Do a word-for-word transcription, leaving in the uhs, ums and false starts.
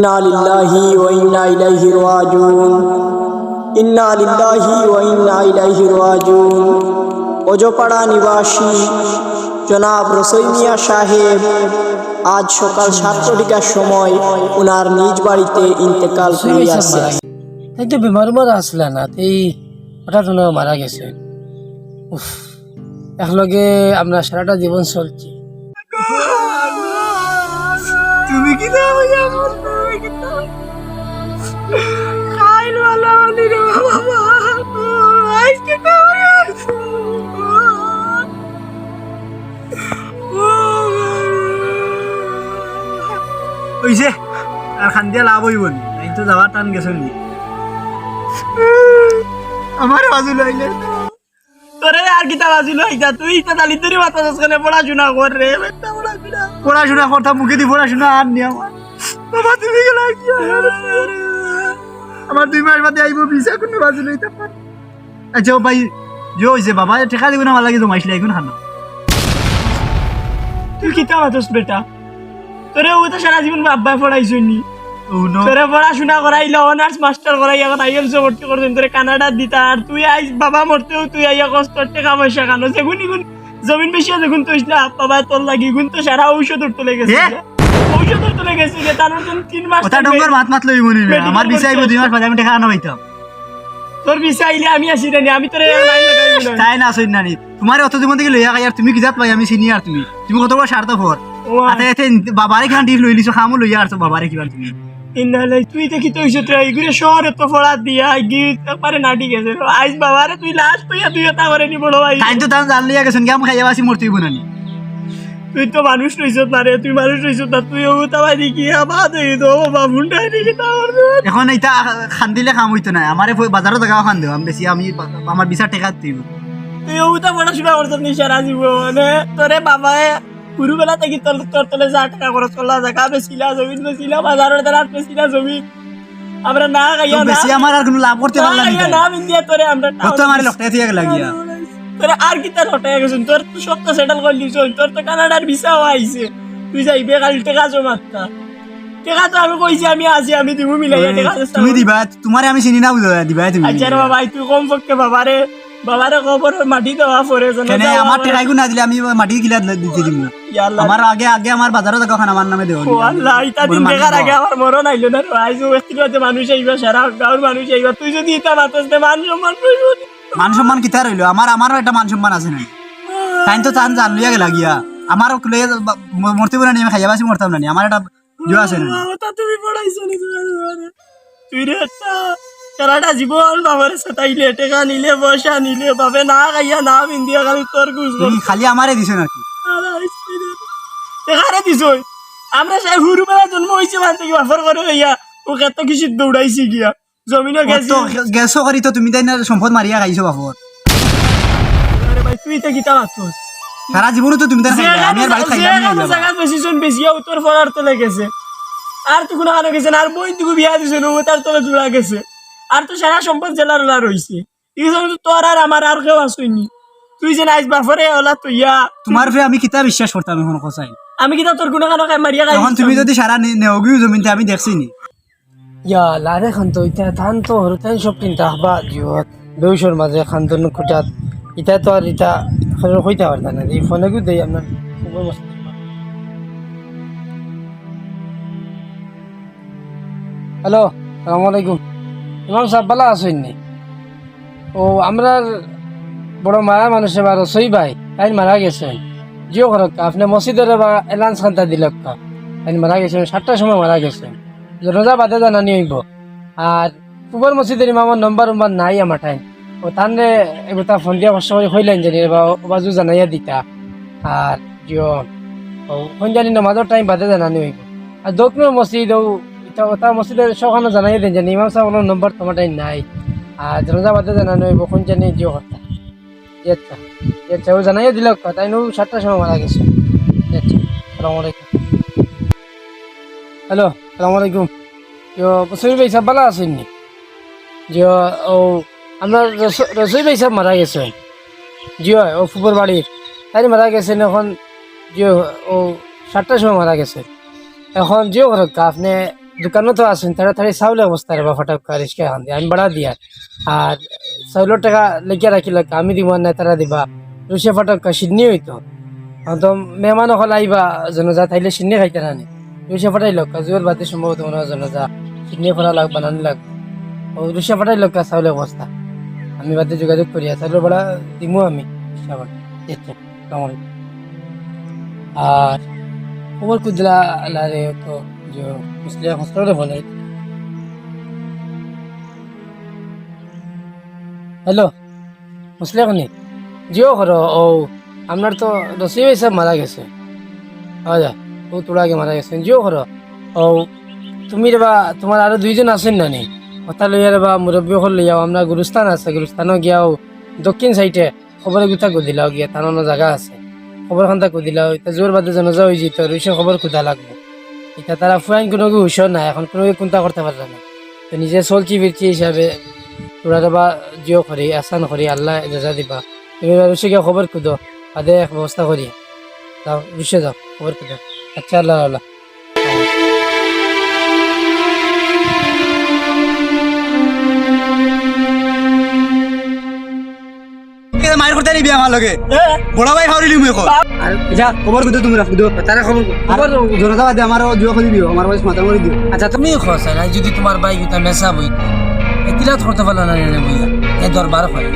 ইন্না লিল্লাহি ওয়া ইন্না ইলাইহি রাজিউন। ইন্না লিল্লাহি ওয়া ইন্না ইলাইহি রাজিউন। অজপাড়া নিবাসী জনাব রসই মিয়া সাহেব আজ সকাল সাত ঘটিকার সময় ওনার নিজ বাড়িতে ইন্তেকাল করিয়াছে। তাই তো বেমার উমার আসলা না, এই হঠাৎ ওনারা মারা গেছে। উফ, একলগে আমরা সারাটা জীবন চলছি। তুমি কিতা অইয়া করছো? তুমি কিতা? খাইল ভালা অলি রে বাবা। আইজ কিতা অইয়া করছো? অইছে, আর কান্দিয়া লাভ অইবো নি, তাইন তো যাওয়ার টান গেছে নি। আমার বাজু লইলে। তোরে আর কিতা বাজু লইতা? তুই ইতা তালি তোরে মাথা দশ খানে পড়াশোনা কর রে, বেটা পড়াশোনা। পড়াশোনা করতাম মুখে দি পড়াশোনা আর নি আমার। বাবা তুমি গেলা কি আর? আমার দুই মাস বাদে আইবো ভিসা, কোনো বাজু লইতাম না। আচ্ছা ও ভাই, যে অইছে বাবা, টেকা দিবো না, আমার লাগি জমাইছিলে, এখন খানো। তুই কিতা মাতস বেটা? তোরে ও তো সারা জীবন আব্বায় পড়াইছইন নি। ও নো। তোরে পড়াশোনা করাইলা, অনার্স মাস্টার করাইয়া, এখন আইএলস ভর্তি করছইন, তোরে কানাডা দিতা, আর তুই আইজ বাবা মরতেও তুই আইয়া কষ্ট টেকা পয়সা খানো, যেগুন ইগুন জমিন বেচিয়া যেগুন তো ইসলা, বাবা তোর লাগি ইগুন তো সারা ঔষধর তলে গেছে। এ? ঔষধর তলে গেছে রে, তার জন্য তিন মাস ওটা time ডঙ্গর মাত মাত লইব নি, আমার ভিসা আইবো দুই মাস বাদে, আমি টেকা আনা পাইতাম। তোর ভিসা আইলে আমি আছি জানি, আমি তোরে লাইন লাগাইব না। তাই না, সৈন নানি, তোমারে অত জীবন থেকে লইয়া খাই, আর তুমি কি জাত ভাই, আমি চিনি আর তুমি, তুমি কত বড় স্বার্থপর। ও আ- আতে এতে বাবারে কিমান ডিপ লইলিছো, খামো লইয়া আরছো বাবারে কিমান তুমি। ইন্না লাই, তুই তো কি তো হইছে, তুই এগুরে শহরে তো ফড়া দিয়া গি একবারে নাটি গেছে। আইজ বাবারে তুই লাশ তুই তুই তা করে নি বড় ভাই। তাই তো তান জান লইয়া গেছেন, কি আমি খাইয়া বাসি মরতে হইব না নি। তুই তো মানুষ রইছত না রে, তুই মানুষ রইছত না, তুই ও তাবাই দেখি আবার এই তো বাবুন ডাইনি কি তা করবে। এখন এটা খান দিলে কাম হইতো না, আমারে ফ- বাজারও জায়গা খান দেও, আমি বেশি আমি বা- আমার বিচার টেকা দিব। তুই ও তা পড়াশোনা করছত নি সারা জীবন, মানে তোরে বাবায় হুরুবেলা থাকি তোর তোর তলে যা টাকা খরচ করলা, জায়গা বেচিলা, জমিন বেচিলা, বাজারর দ্বারা বেচিলা জমিন। আমরা না খাইয়া তো না বেশি আমার আর কোনো লাভ করতে না পারলাম না খাইয়া তাই। না বিন্দিয়া তোরে আমরা ও তো আমার লকটাই থেকে লাগিয়া। তোরে আর কিতা লটাই গেছুন? তোর তো সব তো সেটেল করে দিছুন, তোর তো কানাডার ভিসাও আইছে, তুই যাইবে খালি টেকা জমাতা। টেকা তো আমি কইছি আমি আছি, আমি দিমু মিলাইয়া ওই, টেকা চেষ্টা তুমি করবো। দিবা, তোমারে আমি চিনি না বুঝো, দিবা তুমি। আচ্ছা রে বাবা, তুই কম পক্ষে বাবারে, বাবারে কবর মাটি দেওয়া পরে যেন কেনে দেওয়া আমার পরে। টেকাইগু না দিলে আমি মাটি কিলা দিতে দিমু? ইয়া আল্লাহ। আমার আগে, আগে আমার বাজারও দেখো খান আমার নামে দেওয়া। ও আল্লাহ, ইতা দিন দেখার আগে আমার মরণ আইলো না রে। আইজ ও একটু বাদে মানুষ আইবা, সারা গাঁওর মানুষ আইবা। তুই যদি ইতা মাতস তে মান সম্মান রইবো নি। মান সম্মান কিতা রইলো? আমার, আমারও একটা মান সম্মান আছে না। তাই তো তান জান লইয়া গেলা গিয়া। আমারও লইয়া বা-, ম-, মরতে বলে নি, আমি খাইয়া বাসি মরতাম না নি। আমার একটা ইয়ে আছে না নি। বাবা, তা তুমি পড়াইছো নি তোমার বাবারে? তুই রে একটা সারাটা জীবন বাবারে সাতাইলে, টেকা নিলে, পয়সা নিলে, বাপে না খাইয়া না বিন্দিয়া খালি তোর গুজ তুমি করছে। খালি আমারে দিছো নাকি? আরে, আরে, টেকারে দিছো। আমরা সেই হুরুবেলা জন্ম হইছে মান থেকে বাপর ঘরে হইয়া, ও কত কিছু দৌড়াইছি গিয়া। জমিনও ও গেছি। তো গে-, গেছো করি তো তুমি তাই না সম্পদ মারিয়া খাইছো বাপর। আরে ভাই, তুই তো কিতা মাতস? সারা জীবনও তো তুমি তাই খাইলা, আমি আর বাড়ি খাইলাম না জায়গা। জায়গা বেশি জন বেশি উত্তর ফরার তলে গেছে। আর তো কোনো কানো গেছে না, আর বইন তুকু বিয়া দিছে না, ও তার তলে জুড়া গেছে। আর তো সারা সম্পদ জেলা রোলা রইছে। এই জন্য তো তোর আর আমার আর কেউ আসইনি। তুই যে নাইস বাফরে ওলা তো ইয়া। তোমার উপরে আমি কিতা বিশ্বাস করতাম এখন কোসাই? আমি কিতা তোর কোনো কানো খাই মারিয়া খাই এখন দিতাম? তুমি যদি সারা নে-, নেওগিও জমিনতে আমি দেখছি নি। ইয়া, লারে খান তো ইতা, তান তো হরু তান সব চিন্তা আহবা জিওত, বেউসর মাঝে খান তো নুকুটাত, ইতা তো আর ইতা, খান কইতা পারতা না, এই ফোনে গু দেই আপনার। হ্যালো, সালাম আলাইকুম। ইমাম সাহেব, ভালা আছেন নি? ও, আমরার বড় মায়া মানুষ এবার রসই ভাই, তাই মারা গেছেন। জিও করক, আপনি মসজিদের বা এলান খান্তা দিলক, তাই মারা গেছেন, সাতটার সময় মারা গেছেন। জানাজা বাদে জানানি হইব। আর পূবর মসজিদের ইমামর নম্বর উম্বার নাই আমার টাইম। ও তানরে এগুতা ফোন দিয়া কষ্ট করে কইলেন জানি বা ও বাজু জানাইয়া দিতা। আর জিও, ও কোন জানি নামাজর টাইম বাদে জানানি হইব। আর দক্ষিণ মসজিদ ও ইতা ওতা মসজিদের সবখানো জানাইয়া দেন জানি ইমাম সাহেব কোনো নম্বর তোমার টাইম নাই। আর জানাজা বাদে জানানি হইব কোন জানি জিও কথা। জি আচ্ছা, জি আচ্ছা, ও জানাইয়া দিল কথা, তাই নু সাতটার সময় মারা গেছে। জি আচ্ছা, আসসালামু আলাইকুম। হ্যালো, আসসালামু আলাইকুম। ইয়ো, বসির ভাই সাহেব ভালা আছেন নি? জি, ও, আমরা রস-, রসই ভাই সাহেব মারা গেছে। জি হয়, ও ফুপুর বাড়ির। তাই মারা গেছেন এখন, জি, ও সাতটার সময় মারা গেছে। এখন জিও করক, আপনি দোকানো তো আছইন, তাড়াতাড়ি চাউল এক বস্তা রেবা ফাটাউক্কা রিস্কা খান দিয়া, আমি ভাড়া দিয়ার। আর চাউলর টেকা লেখিয়া রাখিলাউক্কা, আমি দিমু আর নায় তারা দিবা। রুশে ফাটাউক্কা শিন্নি অইতো। অখন তো মেহমান অকল আইবা, জনাজা তাইলে শিন্নি খাইতা নানি। রুশে ফাটাইলাউক্কা, জোহর বাদে সম্ভবত মনো অয় জনাজা। শিন্নি করা লাগ, বানানি লাগ। অউ রুশে ফাটাইলাউক্কা চাউল এক বস্তা। আমি বাদে যোগাযোগ করিয়া চাউলর ভাড়া দিমু আমি। ইনশাআল্লাহ। আচ্ছা, আসসালামু আলাইকুম। আর খবর কুদিলা আল্লাহ রে তো যে মুসলিয়া হসপিটালে ফোন। হ্যালো, মুসলিয়া নি? জিও করো, অউ, আপনার তো রসি ভাই সাব মারা গেছে। অয়, অউ থুড়া আগে মারা গেছে। জিও করো, অউ, তুমি রেবা, তুমার আরো দুইজন আছইন নানি? অতা লইয়া রেবা, মুরব্বি অকল লইয়া, আমরার গুরুস্থান আছে, গুরুস্থানো গিয়া অউ দক্ষিণ সাইডে কবরগুতা কুদিলাও গিয়া, তান অনো জাগা আছে। কবর খানতা কুদিলাও, ইতা জোহর বাদে জনাজা অইযিতো, রুশে কবর কুদা লাগবো। ইতা তারা ফুয়াইন কুনুগু হুশো নাই, অখন কুনুগু কুন্তা করতা পাররা না। তো নিজে চলছি ফিরছি হিসাবে থুড়া রেবা জিও করি, আহসান করি, আল্লায় জাযা দিবা। তুমি এবার রুশে গিয়া কবর কুদো, বাদে এক ব্যবস্থা করি। যাও, রুশে যাও, কবর কুদো। আচ্ছা, আল্লাহ, আল্লাহ। এ মাইর করতে নিবি আমার লগে। বড় ভাই হাওরি লিমু এখন। আর যা, কবর কুদো তুমরা, কুদো। তারা কবর, আর কবর। জনাজা বাদে আমার জিও করি দিও, আমার ভাই মাথা করি দিও। আচ্ছা, তুমি কও স্যার, আর যদি তুমার ভাই ইতা মেসাব অইতো, এ কিলাত করতে পারলা না রে ভাইয়া, এ দরবার করে।